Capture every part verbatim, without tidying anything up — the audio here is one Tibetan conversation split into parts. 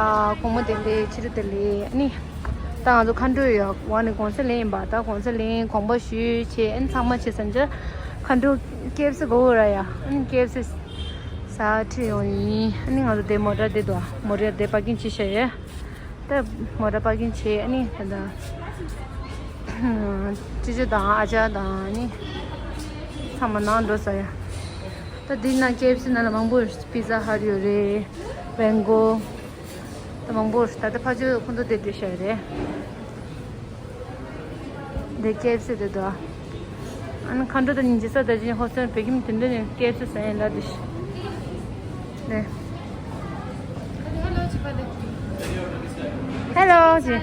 ཨ། དགོང་མོ་བདེ་ལེགས། ཕྱི་དྲོ་བདེ་ལེགས། ཨ་ནི། ད་ང་ཚོ་མཁའ་འགྲོ་ཡོད་བ་ནི་གུང་སེང་ལེན་ཡིན་པ། ད་གུང་སེང་ལེན། གོམ་པ་ཞུས་བྱས། ཨ་ནི་ཚང་མ་བྱས་ཟིན་རྗེས་མཁའ་འགྲོ་ཀེ་ཨེཕ་སི་དགོས་ར་ཡ། ཨ་ནི་ཀེ་ཨེཕ་སི་ཟ་ཁྲིད་ཡོང་ཡིན། ཨ་ནི་ང་ཚོ་དེ་མོ་ཊ་དེ་འདུག་མོ་ཊ་དེ་པར་ཀིང་བྱས་བཞག་ཡོད། ད་མོ་ཊ་པར་ཀིང་བྱས། ཨ་ནི་ད་ད་ཅི་ཅི་དང་ཨ་ཅག་དང་ཨ་ནི་ཚང་མ་ནང་འགྲོ་ས་ཡ། ད་འདི་ན་ཀེ་ཨེཕ་སི་ནང་ལ་མང་པོ་ཡོད། པི་ཛ་ཧཊ་ཡོད་རེད། ཝེང་གོ། ད་མང་པོ། ད་ལྟ་ཕ་ཆོས་ཁོང་ཚོ་དེ་འདྲ་བཤད་རེད། འདི་ཀེ་ཨེཕ་སི་དེ་འདུག་ཨ་ནི་མཁའ་འགྲོ་དང་ཉིན་བྱེད་ས་དང་ཅི་ཧོ་སན་བོད་ཁྱིམ་དེ་འདྲ་ནས་ཀེ་ཨེཕ་སི་ཟ་ཡིན་ལ་དེ་ཤི། ནས། ཧེ་ལོ་ཅི།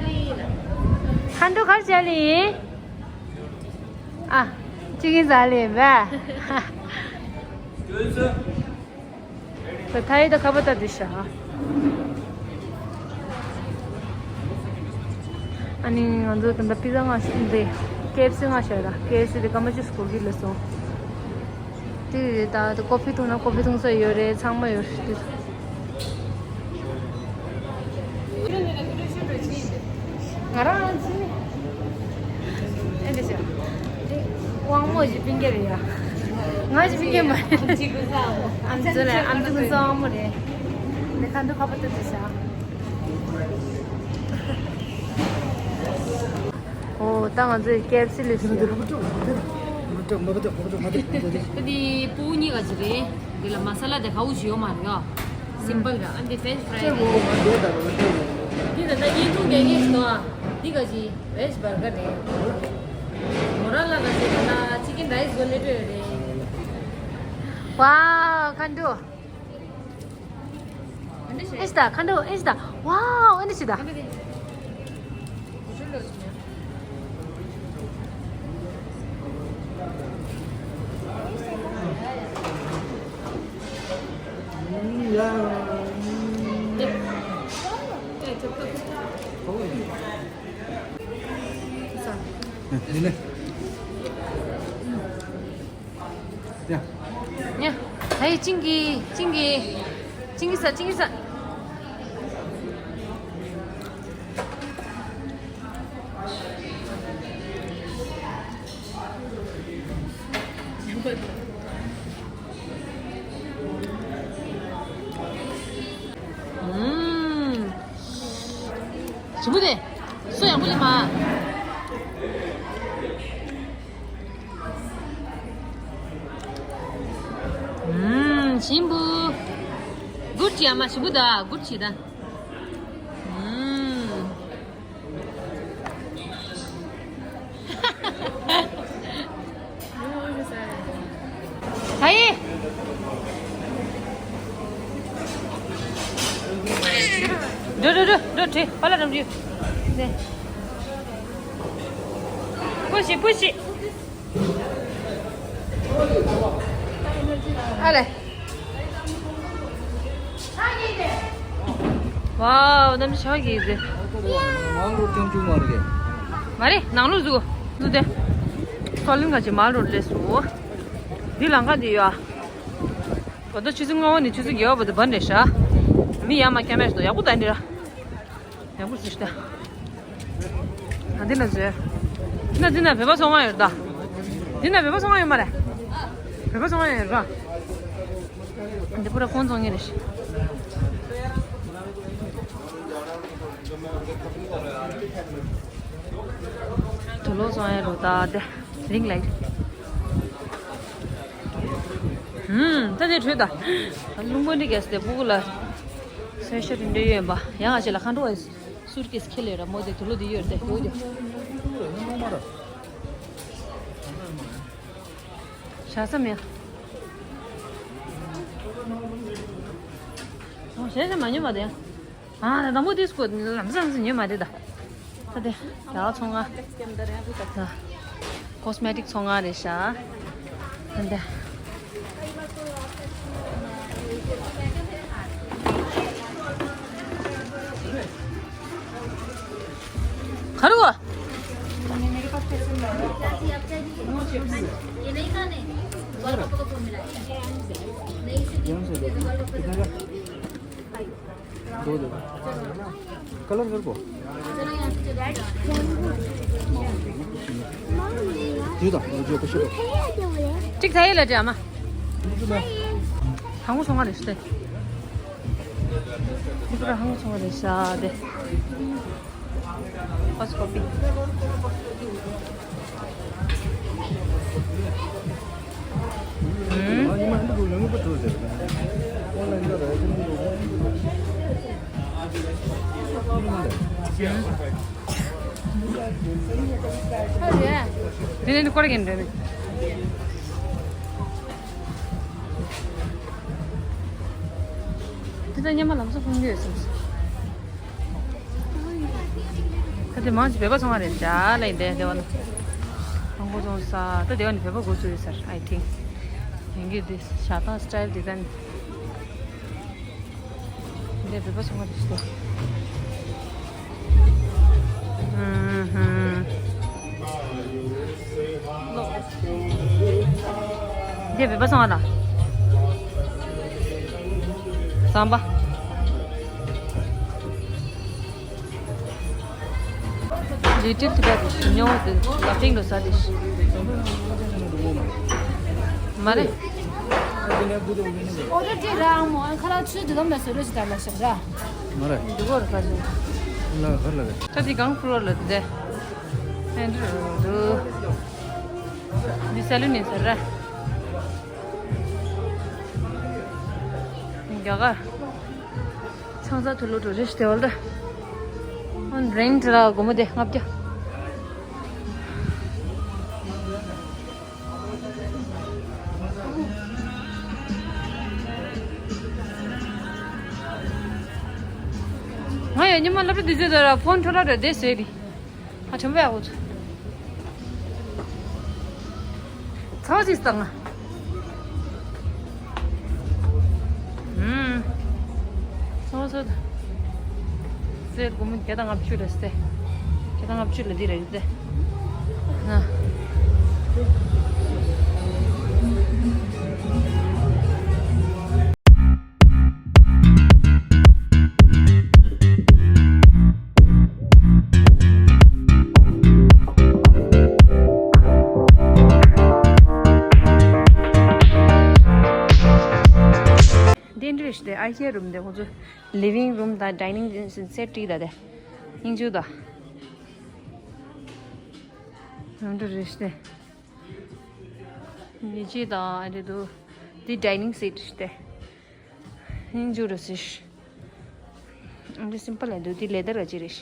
མཁའ་འགྲོ་གར་བྱས་ལི་ཡིན། ཨ། ཅི་གིན་ཟ་ལི་ཡིན་པས། ད་ཐ་ཡི་ད་ཁ་པ་ད་དུ་ཤ། ཨ་ནི་ང་ཚོ་ད་ལྟ་པི་ཛ་ང་ཤ་འདི། ཀེ་ཨེཕ་སི་ང་ཤ་ར། ཀེ་ཨེཕ་སི་དེ་སྐར་མ་བཅུ་སྐོར་གྱི་ལ་སོང་། དེ་ད་ད་ཀོ་ཕི་འཐུང་ན་ཀོ་ཕི་འཐུང་ས་ཡོད་རེད། ཚང་མ་ཡོད་རེད། ང་རང་ཚེ་ཨེ་འདི་ཟེར། དབང་མོ་ཞིག་སྤུན་ཀྱག་རེད་ཡ། ང་ཞིག་སྤུན་ཀྱག་མ་རེད། ཨམ་ཆི་ཀུན་ས། ཨམ་ཆི་ཀུན་ས་དབང་མོ་རེད། ནི་ཁ་འདུག་ཁ་པོ་ཏོ་འདི་ཟ། ཨོ་ད་ང་ཚོས་ཀེ་ཨེཕ་སི་ལས་ཟིན། ཁ་འདི་སྤུ་གུ་གཉིས་ཀ་ཅིག་རེད། འདི་ལ་མ་ས་ལ་དེ་ག་འུ་ཅི་ཡོད་མ་རེད་ཡ། སིམ་པལ་ར། ཨ་འདི་ཧྥེན་ཆི་ཕ་རའི་རེད། འདི་ད་ལྟ་བརྙན་ཐུང་འདི་ངས་ཟིན་ཨ། འདི་ག་ཅི་ཝེཇ་བར་གར་རེད། མོ་རང་ལ་ག་ཅི་ད་ལྟ་ཅི་ཀིན་རའི་སི་གོ་ལེ་ཏོ་རེད། ཝའོ་ཁ་འདུག་ཨེ་ཤི་ད། མཁའ་འགྲོ་ཨེ་ཤི་ད། ཝའོ་ཨེ་ཤི་ད། ཡ། ཡ། ཧེ་ཅིང་གི་ཅིང་གི་ཅིང་གི་ས་ཅིང་གི་ས། ཞིམ་པོ་དེ། སོ་ཡང་པོ་ལེ་མ། ཞིམ་པོ། གུར་ཅི་ཨ་མ་ཞིམ་པོ་ད་གུར་ཅི་ད། ཧའི། འགྲོ་འགྲོ་འགྲོ་འགྲོ། ཁྲིད་པ་ལ་རམ་རིའུ། ནས། པུ་ཤི་པུ་ཤི། ཨ་ལེ། ཝའོ། གནམ་ཤོག་གི་ཟེ། མང་རུ་ཐོན་བཅུག་མ་རེད། མ་རེད། ནང་ལོགས་འཛུལ་འཛུལ་ཏེ། སོ་ལིང་ག་ཅིག་མང་རུ་སླེབས་སོང་། འདི་ལམ་ཁ་འདི་ཡོད་ཨ། གོ་ད་ཆུ་ཚོད་ལྔ་པ་ནས་ཆུ་ཚོད་བརྒྱད་པ་བར་དུ་བར་འདྲེ་ཤ། མི་ཡར་མར་ཁྱམ་མེད་སོ་ཡག་པོ་ད་འདི་ར། ཡག་པོ་ཞིག་ཤི་ད། ཨ་འདི་ན་བཟོས། འདི་ན་འདི་ན་བོད་པ་ཚོང་ཁང་ཡོད་ད། འདི་ན་བོད་པ་ཚོང་ཁང་ཡོད་མ་རེད། བོད་པ་ཚོང་ཁང་ཡོད་ར། འདི་པུ་ར་ཁོང་ཚོང་ངེ་རེད། དུ་ལོ་ཚོང་ཡ་རོ་ད་དེ་རིང་ལ། ཧུམ། ད་དེ་བྲོས་ད། ལུང་པ་འདི་གས་དེ་སྤུ་གུ་ལ། སེ་ཤ་དེ་འདྲ་ཡོད་པ་ཡང་ཨ་ཅེ་ལ་ཁ་འགྲོ་ཨེ། སུར་ཀེས་ཁྱེར་ལེ་ར་མོ་དེ་དུ་ལོ་དེ་ཡོད་དེ་ཡོད་དེ། ཞག་ས་མེད། ཞག་ས་མ་ཉོ་མ་དེ། ཨ་ད་དང་པོ་དེ་སྐོར་ལམ་སང་སང་ཉོ་མ་དེ་ད། ད་དེ་ད་ཚོང་ང་། ད་ཀོ་སི་མེ་ཊིག་ཚོང་ང་རེད་ཤག་ད་དེ། ཁ་རུ། ཁ་ལར་ཁར་པོ། དུས་དང་ལོ་རྒྱུས་ཁ་ཤས་རོ། གཅིག་ཐ་ཡི་ལ་འདྲ་མ། ཧང་གོ་སོང་ང་རེ་ཤི་ཏེ། ཧང་གོ་སོང་ང་རེ་ཤ་ཏེ། First copy. དེ་ནས་ཀོ་ར་གན་འདྲ་མེད། དེ་ད་སྙེ་མ་ལམ་སང་ཕུང་རྒྱུ་ཡོད་སམ། ད་དེ་མང་ཆེ་བོད་པ་ཚང་མ་རེད་འདྲ་ལ་ཡིན་དེ་དེ་བ་ལ། ཧང་གོ་ཚོང་ས་ད་དེ་བ་ནི་བོད་པ་འགོ་ཚུགས་ཡོད་ས་རེད། I think ཡིན་གྱི་འདི་ཞྭ་ཐང་style design འདི་བོད་པ་ཚང་མ་རེད་ཤི་ཏེ། ཧུམ་ཧུམ། འདི་བོད་པ་སོང་བ་ལ། ཟམ་པ། Little Tibet ཉོ་དེ་ལ་ཕིང་ལོ་ས་དེ་ཤི། མ་རེད། ཨོ་རེད་དེ་ར་མོ་ཁ་ལག་ཆུ་དེ་ལམ་ལ་ཟེར་རོ་ཞིག་དར་ལ་ཤག་ར། མ་རེད། འདི་གོ་ར་ཁ་ཆུ། ལ་གར་ལ་གར། ད་དེ་གང་ཕུར་བ་ལ་དེ། ཨེ་འདྲ་འདུག་འདི་ས་ལུ་ནས་ཟེར་ར། རྒྱ་གར། ཚང་ས་ཐུ་ལུ་ཊུ་རི་སི་ཊི་དེ་བ་ལ་ད། ཨོན་རེན་ཊི་ལ་སྒོར་མོ་དེ་ལྔ་བརྒྱ། ང་ཡང་ཉི་མ་སློབ་གྲྭ་དུས་ཚོད་དུ་ར་ཕོན་འཕྲོ་བརླག་རེད་དེ་ཟེར་རི། ཨ་ཁྲམ་པའི་ཨ་ཁུ་ཚོ། ཚ་བ་ཅིག་བཏང་ང་། ཨུམ། ཚ་བ་ཚ་བ། ཟེར་སྒོར་མོ་བརྒྱ་དང་ལྔ་བཅུ་རེད་ཟེར། བརྒྱ་དང་ལྔ་བཅུ་ལ་འདི་རེད་ཟེར། ཨ། དེ་འདྲ་ཞིག་དེ་ཨ་ཤེ་རུམ་དེ་ཁོ་ཚོ་ལི་ཝིང་རུམ་དང་ཌའི་ནིང་སེ་ཊི་དང་དེ་སྙིང་རྗེ་དང་། རུམ་འདྲ་རེད་ཞིག་དེ། ཉེ་ཆེ་དང་ཨ་རེ་འདུག་འདི་ཌའི་ནིང་སེ་ཊི་རེད་དེ། སྙིང་རྗེ་རུ་སི། འདི་སིམ་པལ་ལ་འདུག་འདི་ལེ་དར་ག་ཅི་རེད།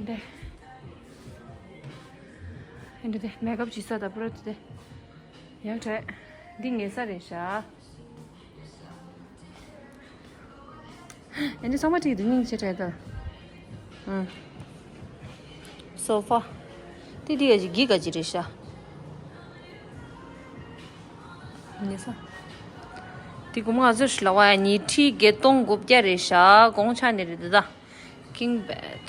འདི། འདི་དེ་མེག་ཨབ་བྱེད་ས་དང་པུ་རོ་དེ། ཡག་དྲགས། འདི་ངེད་ས་རེད་ཤག་ཨེ་འདི་ཚང་མ་ཁྲིད་དུ་སྙིང་རྗེ་དྲགས་ད། ཨང་། སོ་ཕ། དེ་དེ་ག་ཅི་གི་ག་ཅི་རེད་ཤག་ཉེ་ས། དེ་གོང་མ་ང་ཚོར་ལབ་པ་ཉིས་ཁྲི་བརྒྱད་སྟོང་དགུ་བརྒྱ་རེད་ཤག་གོང་ཆ་ནས་རེད་ད། King bed།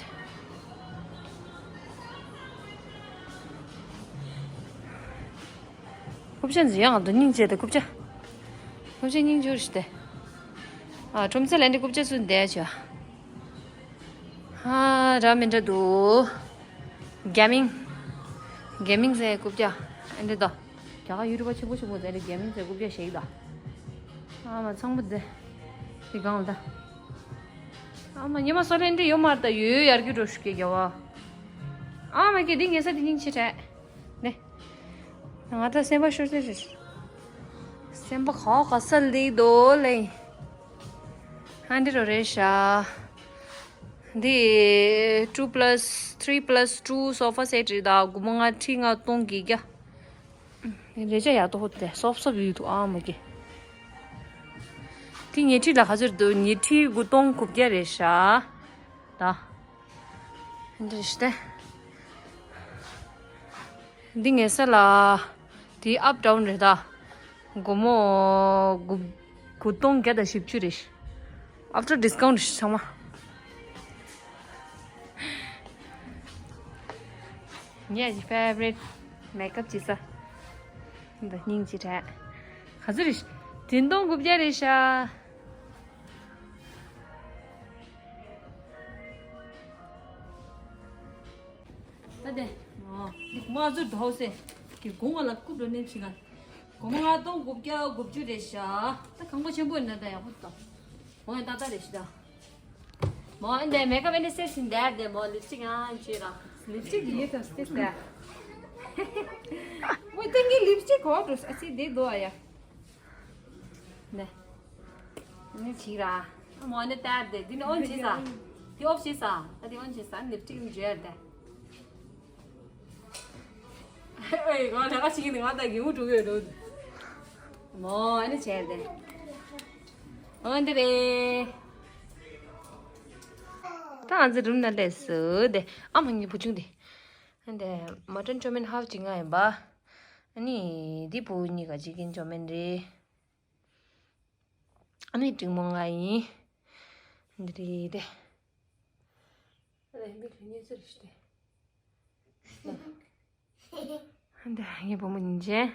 རྐུབ་ཀྱག་འཛིན་ཡང་དུ་སྙིང་རྗེ་དེ་རྐུབ་ཀྱག་རྐུབ་ཀྱག་སྙིང་རྗེ་ཞིག་སྟེ། ཨ་ཁྲོམ་ཚེ་ལན་དེ་རྐུབ་ཀྱག་སུ་འདས་ཆ། ཧ་ར་མི་འདྲ་འདུག་གེ་མིང་། གེ་མིང་ཟེར་རྐུབ་ཀྱག་ཨེ་འདྲ་དོ། རྒྱ་གར་ཡུ་ཊུབ་པ་ཆེན་པོ་ཆེན་པོ་ཟེར་ནས་གེ་མིང་ཟེར་རྐུབ་ཀྱག་ཞིག་དོ། ཨ་མ་ཚང་པོ་དེ། དེ་གང་ལ་ད། ཨ་མ་ཉི་མ་སོ་ལན་འདྲ་ཡོད་མ་རེད་ད་ཡོད་ཡར་རྒྱུ་འགྲོ་ཞུ་གེ་རྒྱ་བ། ཨ་མ་གེ་འདི་ངེད་ས་དེ་སྙིང་རྗེ་དྲགས། ནས། ང་ད་སེམས་པ་ཤོར་ཚེ་རེད། སེམས་པ་ག་ག་ས་ལི་དོ་ལེ། ཧ་འདི་རོ་རེད་ཤག་འདི་two plus three plus two sofa set རེད་ད་སྒོར་མོ་ལྔ་ཁྲི་ལྔ་སྟོང་བརྒྱད་བརྒྱ། རེ་ཅག་ཡག་ཏོ་ཧོ་དེ་སོབ་སོབ་ཡོད་འདུག་ཨ་མ་གི། དེ་ཉི་ཁྲི་ལ་ག་ཚོད་འདུག་ཉི་ཁྲི་དགུ་སྟོང་དགུ་བརྒྱ་རེད་ཤག་ད། འདི་རེད་ཤག་སྟེ། འདི་ངེད་ས་ལ། དེ་up down རེད་ད། སྒོར་མོ་དགུ་དགུ་སྟོང་བརྒྱ་དང་བཞི་བཅུ་རེད། After discount རེད་ཚང་མ། ངའི་favorite makeup བྱེད་ས། འདི་སྙིང་རྗེ་དྲགས། ག་ཚོད་རེད། བདུན་སྟོང་དགུ་བརྒྱ་རེད་ཤག་ད་དེ། ཨོ། འདི་མ་ཟུར་དོ་སེ། གི་གོང་བ་ལ་རྐུབ་འགྲོ་ནས་ཕྱི་ག་སྒོར་མོ་ལྔ་སྟོང་དགུ་བརྒྱ་དགུ་བཅུ་རེད་ཤག་ད་གང་པོ་ཆེན་པོ་ཡིན་ན་ད་ཡག་པོ་འདུག་འོ་ཡང་ཏག་ཏག་རེད་ཤག་ད། མོ་འདི་མེ་ཀབ་ཨེ་ནི་སེ་སིན་དེར་དེ་མོ་ལིབ་སི་ཊིག་ཨང་བྱོས་ར། ལིབ་སི་ཊིག་ཡོད་དམ་སྟེ་ཟེར། ཝེ་ཏན་གི་ལིབ་སི་ཊིག་གོ་འགྲོ་ཨ་ཙི་དེ་དོ་ཨ་ཡ། ནེ། ནི་ཆིག་ར། མོ་ནི་དེར་དེ་འདི་ནི་ཨོན་བྱས་ས། དེ་ཨོབ་བྱས་ས། ད་དེ་ཨོན་བྱས་ས་ལིབ་སི་ཊིག་ནི་བྱོས་དེ། ཨེ་ང་ལས་ཀ་བྱེད་ཀྱི་འདུག་ང་ད་གི་འུ་འགྲོ་གི་ཡོད་འགྲོ། མོ་ཨ་ནི་བྱས་ཏེ། འོན་ཏེ་རེད། ད་ང་ཚོ་རུམ་ནང་སླེབས་སོང་སྟེ། ཨ་མ་ངའི་བུ་ཆུང་དེ། ཨ་འདི་མ་ཏྲན་ཅོ་མིན་ཧབ་ཅིག་ང་ཡིན་པ། ཨ་ནི་འདི་བུ་གཉིས་ཀ་ཅིག་གིན་ཅོ་མིན་རེད། ཨ་ནི་འབྲིང་མོ་ང་ཡིན། འདི་རེད་དེ། ཨ་ནི་མིག་ལ་གཉིས་ཚུར་ཞུ་སྟེ། འདི་ངའི་བུ་མོ་ཉིན་ཅན།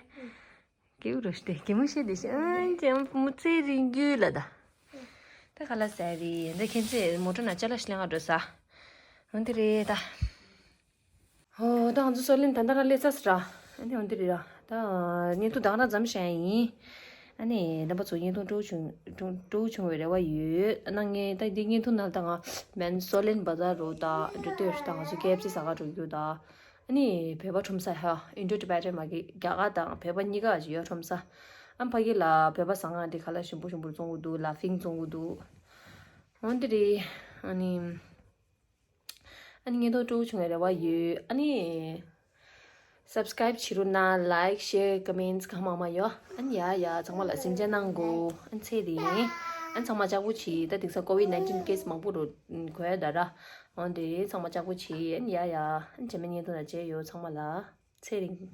སྐྱེའུ་རུ་སྟེ་སྐྱེ་མོ་ཤེས་དེ་ཤེས་ཨ་ཅེ་བུ་མོ་ཚེ་རིང་རྒྱུད་ལ་ད། ད་ག་ལ་ཟེར་རེད་འདི་ཁྱེད་ཚོས་མོ་ཊ་ན་ཅ་ལག་ཤི་ལེན་ག་འགྲོ་ས། འོན་ཏེ་རེད་ད། ཧོ། ད་ང་ཚོ་སོ་ལེན་ད་ལྟ་ར་སླེབས་ཚར་སི་ར། ཨ་ནི་འོན་ཏེ་རེད་ར། ད་བརྙན་ཐུང་དང་ར་མཚམས་བཞག་ཡིན། ཨ་ནི་རྣམ་པ་ཚོ་བརྙན་ཐུང་སྤྲོ་བྱུང་སྤྲོ་བྱུང་བའི་རེ་བ་ཡོད། ཨ་ན་ངས་ད་འདི་བརྙན་ཐུང་ནང་ད་ང་མན་སོ་ལེན་བ་ཛར་རུ་ད་འགྲོ་ལྟོས་ད་ང་ཚོ་ཀེ་ཨེཕ་སི་ཟ་ག་འགྲོ་རྒྱུ་ད། ཨ་ནི་བོད་པ་ཁྲོམ་ས་ཧ་ཨིན་ཌོ་ཊི་བྷེ་ཊན་མ་གི་རྒྱ་གར་དང་བོད་པ་གཉིས་ཀ་ཡོད་ཁྲོམ་ས། ཨ་ཕ་གི་ལ་བོད་པ་ཟ་ང་འདི་ཁ་ལག་ཞིམ་པོ་ཞིམ་པོ་བཙོང་གི་འདུག་ལ་ཕིང་བཙོང་གི་འདུག་འོན་ཏེ་རེད། ཨ་ནི། ཨ་ནི་ངས་ཐོག་སྤྲོ་བྱུང་བའི་རེ་བ་ཡོད། ཨ་ནི་སབ་སི་ཀ་རེབ་བྱེད་རོགས་གནང་། ལའིག་ཤེར་ཀོ་མེན་ཊི་གང་མང་མང་ཡོད། ཨ་ནི་ཡ་ཡ་ཚང་མ་ལ་སེམས་ཅན་གནང་དགོས། ཨ་ནི་ཚེ་རིང་། ཨ་ནི་ཚང་མ་ལྕགས་པོ་བྱེད། ད་དེང་སང་ཀོ་ཝིད་ནའིན་ཊིན་ཀེ་སི་མང་པོ་རུ་གོ་ཡ་ད་ར། འོན་ཏེ་ཚང་མ་ལྕགས་པོ་བྱེད། ཨ་ནི་ཡ་ཡ་ཨ་ནི་རྗེས་མའི་བརྙན་ཐུང་ལ་མཇལ་ཡོང་། ཚང་མ་ལ་ཚེ་རིང་།